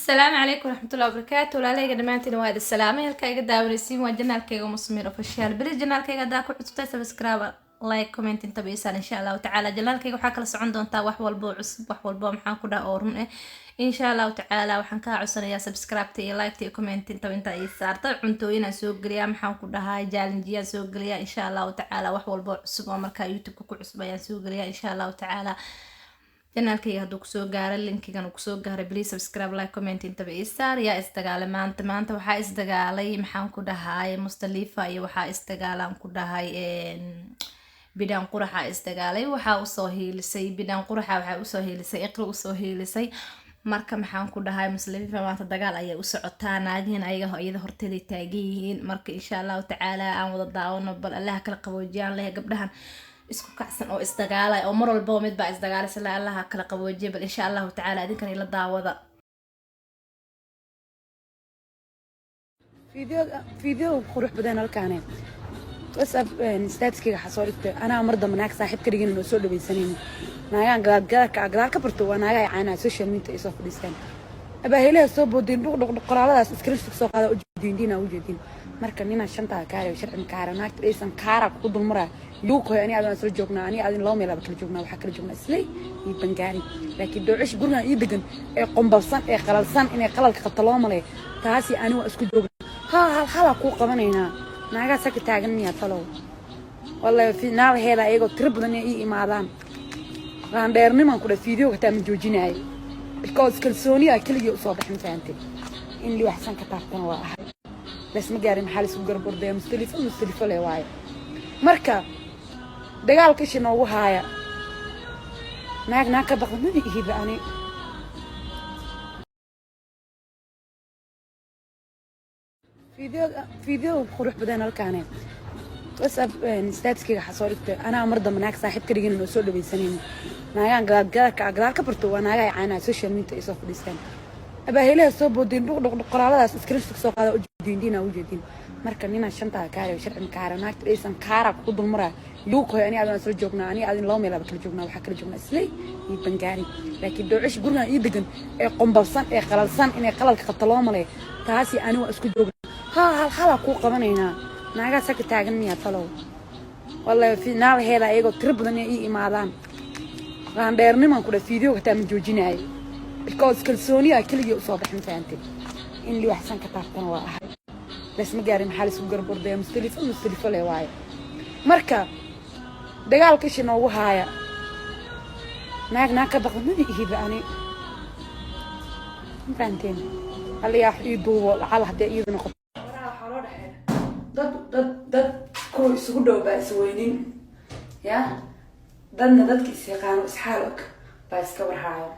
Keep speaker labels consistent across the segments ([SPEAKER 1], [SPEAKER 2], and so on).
[SPEAKER 1] Asalaamu calaykum waraxmatullahi wabarakaatu. Walaalahayga dhammaantiin waa idin salaamay. Halka iga daawanaysiin waa channelkayga Musmir Official. Please, channelkayga haddaa ku cusubtay, subscribe, like, comment intaba isaan. Insha Allahu tacaala channelkayga waxaa kala socon doontaa wax walbo cusub, wax walbo maxaan ku dhaha oo run eh. Insha Allahu tacaala waxaan kaa codsanayaa subscribe iyo like iyo comment intaba intaa ii saarta. Cuntooyinaan soo geliyaa, maxaan ku dhahaa, challenge-yaan soo geliyaa. Insha Allahu tacaala wax walbo cusub oo markaa YouTube-ka ku cusub ayaan soo geliyaa. Insha Allahu tacaala channelkayga hadduu kusoo gaaro, linkigan uu kusoo gaaray, please subscribe, like, comment intaba ii saar. Yaa isdagaalay maanta? Maanta waxaa isdagaalay, maxaan ku dhahay, Mustalifa iyo waxaa isdagaalaan ku dhahay Bidhaan Quraxa isdagaalay. Waxaa usoo hiilisay Bidhaan Quraxa, waxaa usoo hiilisay Iqri usoo hiilisay. Marka maxaan ku dhahay, Mustalifa maanta dagaal ayay u socotaa. Naagihin ayaga iyada horteeday taagan yihiin. Marka insha Allahu tacaala aan wada daawano. Bal Allaha kala qaboojiyaan leh gabdhahan isku kacsan oo isdagaalay, oo mar walbaba mid baa isdagaalay sila. Allaha kala qaboojiya. Bal insha Allahu tacaala idinkan ila daawada.
[SPEAKER 2] Video qurux badan halkaane. WhatsApp statuskayga waxaa soo dhigtay anaa mar dambe naag saaxiib ka dhigin oo soo dhawaysanaynin. Naagaan gadaal gadaalka gadaal ka barto waa naaga ay caanaha social media ay soo fadhiistaan, abaahelaha soo boodeen, dhuq dhuq dhuq, qoraaladaas screenshot soo qaada, ujeedin diina ujeedin. Marka ninaa shantaa kaara sharci kaara naagta dhaysan kaara ku dulmaraa yuukoy. Ani adaan soo joognaa, ani adin laba meel kala joognaa. Waxaa kala joognaa Islay iyo Bangaari, laakiin dhoocish gurigan ii degan ee qombalsan ee qalalsan inay qalalka qabto loo maleeyo. Taasi ani waa isku joognaa. Haa, hal halaa kuu qabanaynaa. Naagaa saka taagan miyaa talow? Wallahi finaalaheeda ayagoo tiro badan inay ii imaadaan raandheerniman ku dha. Videoga hataa ma joojinaayo because kalsooniyaa keligii usoo baxin, fahantay? In li waxsan ka taabtana waa ahay. Laysma gaarin. Maxaa laisku garab ordaya? Mustalifo, Mustalifo le waaye. Marka dagaalka ishi noogu haaya, naag naag ka baqda maba ihiba ani. Video qurux badan halkaane. WhatsApp statuskayga waxaa soo dhigtay anaa mar dambe naag saaxiib ka dhigin oo soo dhawaysanaynin. Naagaan gadaal gadaalka gadaal ka barto waa naaga ay caanaha social media ay soo fadhiistaan, abaahelaha soo boodeen, dhuq dhuq dhuq, qoraaladaas screenshot soo qaada, ujeedin diina ujeedin. Marka ninaa shantaa kaara sharci kaara naagta dhaysan kaara ku dulmaraa yuukoy. Ani adaan soo joognaa, ani adin laba meel kala joognaa. Waxaa kala joognaa Islay iyo Bangaari, laakiin dhoocish gurigan ii degan ee qombalsan ee qalalsan inay qalalka qabto loo maleeyo. Taasi ani waa isku joognaa. Haa, hal halaa kuu qabanaynaa. Naagaa saka taagan miyaa talow? Wallahi finaalaheeda ayagoo tiro badan inay ii imaadaan raandheerniman ku dha. Videoga hataa ma joojinaayo because kalsooniyaa keligii usoo baxin, fahantay? In li waxsan ka taabtana waa ahay. Laysma gaarin. Maxaa laisku garab ordaya? Mustalifo, Mustalifo le waaye. Marka dagaalka ishi noogu haaya, naag naag ka baqda maba ihiba ani, ma fahanteen? Halayaa ii duubo lacal haddii iyadu noqoto.
[SPEAKER 3] Waxaa loo dhexeeya dad kuwa isugu dhow baa isweynin ya, dadna dadka is yaqaano isxaal og baa iska warhaayo.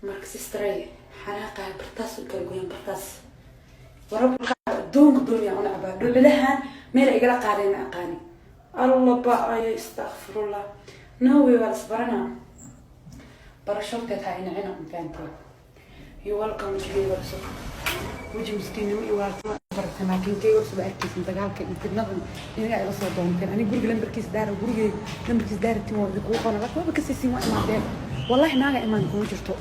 [SPEAKER 3] Marka sisteray, xanaaqaha bartaas u kala goyan, bartaas warabka adduunka dulmiya una cabaa. Dhucilahan meel ay igala qaadeen ma aqaani. Alla ba-ayo, istakfirullah. No way, waa isbaranaa barasho horteed ha inacina, ma fahanteen? You welcome. Wejigayga cusub, weji miskiinnimo iyo waaltimo barata, laakiin kayga cusub arkaysan. Dagaalka iyo fidnadan inaga ila soo doonteen. Aniga guriga lambarkiisa daara, gurigeyga lambarkiisa daaratin waa idinkugu qoran, laakiin waaba kasaysiin. Waa imaadeen, wallahi naaga imaan kuma jirto.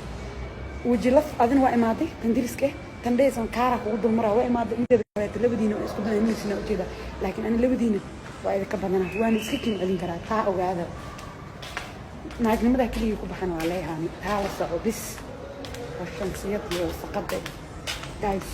[SPEAKER 3] Weji laf adina waa imaaday, tan diriska eh, tan dhaysan kaara kugu dulmaraa waa imaaday. Mideeda kaleeto labadiina waa isku danaynaysina ujeeda, laakiin ani labadiina waa idinka badanaa, waana iska kin celin karaa. Taa ogaada, naagnimadaa keligii ku baxan waa leeyahay. Taa la soco bis, waa shansiyad iyo wasaqada. Guys.